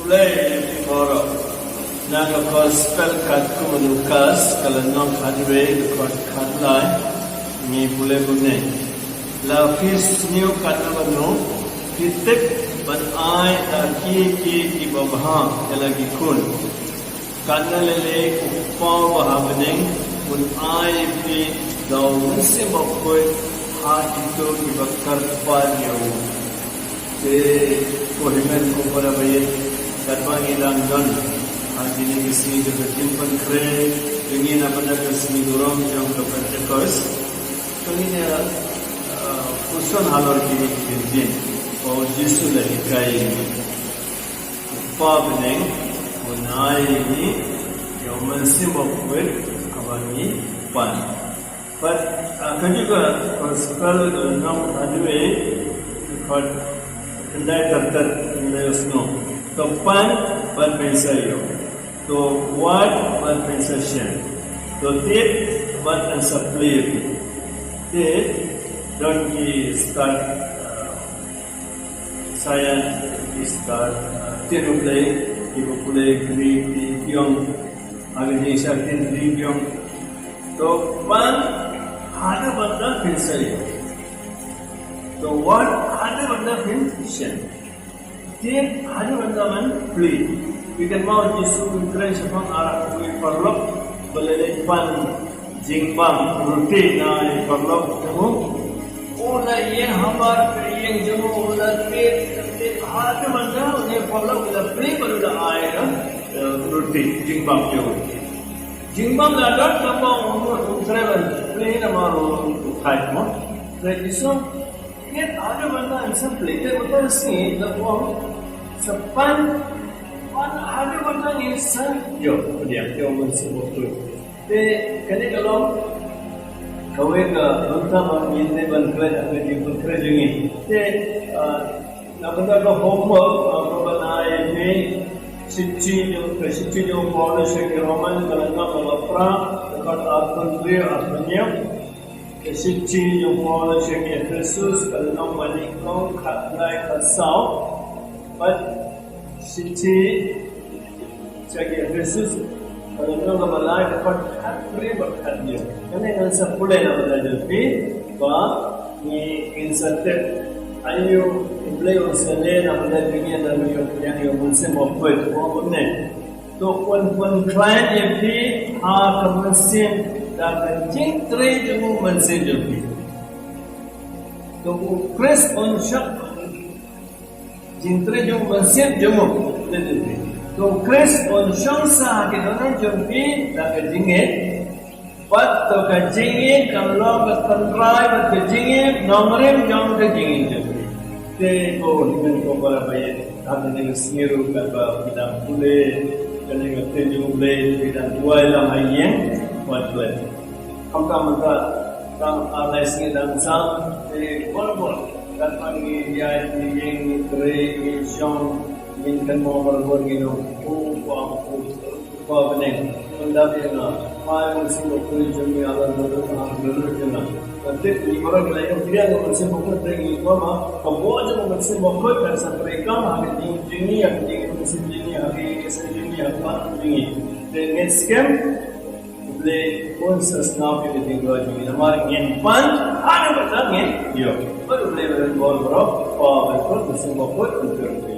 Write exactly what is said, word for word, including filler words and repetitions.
Pule ïa phi baroh na ka Gospel katkum u Lukas, ka lynnong khatwei, dkhot khatlai. Ngi pule kumne: La phi sniew katno katno, phi tip ban ai da kiei kiei kiba bha ïa la ki khun. Katno lei lei u Kpa uba ha bneng un ai ïa phi da u Mynsiem Bakhuid ha kito kiba kyrpad ïa u. Te ko hynmen ko para baieit, katba ngi dang don ha kine ki sngi jong ka jingpynkhreh jong ngi na bynta ka sngi burom jong ka Pentekost, to ngin ïa, ah, pyrshang halor kine ki ktien ba u Jisu u la hikai ïa ngi. U Kpa bneng un ai ïa ngi ïa u Mynsiem Bakhuid haba ngi pan. Bad, ah, kajuh ka Gospel ka lynnong khatwei, dkhot khyndai ter ter, khyndai, ong sngewbha: To pan bad phin sa ïoh. To wad bad phin sa shem. To tied bad yn sa plie. Te don ki stad, ah, science, ki stad, ah, ktien U Blei, kiba pule, ki, ki ong, ha ka jingshakri, ki ong: To pan haduh ban da phin sa ïoh. To wad haduh ban da phin shem. Tied haduh ban da ban plie. Phi kynmaw u Jisu u kren shaphang ar hapoh ki paralok ba la leit pan jingbam, ruti, na ki paralok jong u. U la ïeng hamar, ka ïing jong u, u la tied, tied haduh ban da, u, ki paralok ki la plie bad u la ai, eh, ruti, jingbam jong u. Jingbam la don, tangba u mut u trei ban plie namar u thait mo. Te u Jisu, tied haduh ban da yn sa plie. Te mynta ka sngi la ong sa pan, pan haduh ban da ngin sa ïoh, pdiang, ïoh u Mynsiem Bakhuid. Te kane ka long kawei ka bynta ba ngin dei ban klet ha ka jingpynkhreh jong ngi. Te, ah, na bynta ka homework, ah, kaba ngi ai, shithi jong, ka shithi jong u Paulus sha ki Roman, ka lynnong kaba phra, dkhot arphew hynriew, arphew hynñiew. Ka shithi jong u Paulus sha ki Ephesus, ka lynnong ba nyngkong, khatlai, khatsaw. Bad shithi sha ki Ephesus, ka lynnong kaba lai, dkhot khathynriew bad khathynñiew. Kane ngan sa pule na ka bynta jong phi ba ngi, ngin sa tip aïu U Blei un sa leh na ka bynta jong ngi ynda ngi ïoh pdiang ïa u Mynsiem Bakhuid. U ong kumne: To un pynkhlaiñ ïa phi ha ka mynsiem da ka jingtrei jong u Mynsiem jong phi. To u Khrist un shong, jingtrei jong u Mynsiem jong u. To u Khrist un shong sah ha ki dohnud jong phi da ka jingngeit. Bad to ka jingngeit kan long ka tynrai bad ka jingngeit nongrim jong ka jingngeit jong phi. Te ko hynmen ko para baieit, ha kane ka sngi ruh katba phi dang pule kane ka ktien jong U Blei, phi dang duwai lang ha ïing, wat klet. Khamtam mynta tang ar lai sngi dang sah, te bor bor katba ngi ïaid ïa ngi, ngi trei, ngi shong, ngin kynmaw barabor, ngin ong: Ko Pa, ko Pa bneng, pyndap ïa nga. Phai ïa u Mynsiem Bakhuid jong me halor ngi, halor ngi jong nga. Ngan tip ngi baroh ngi la ïoh pdiang ïa u Mynsiem Bakhuid, te ngi kwah ba ka bor jong u Mynsiem Bakhuid kan sa treikam ha ka jingim jong ngi, ha ka jingim mynsiem jong ngi, ha ka ïing ka sem jong ngi, ha ka pyrthei jong ngi. Te ngeit skhem, U Blei un sa sngap ïa ka jingduwai jong ngi namar ngin pan haduh ba ngin ïoh. Bad U Blei un bor baroh, Kpa, Khun, Mynsiem Bakhuid, un kyrkhu.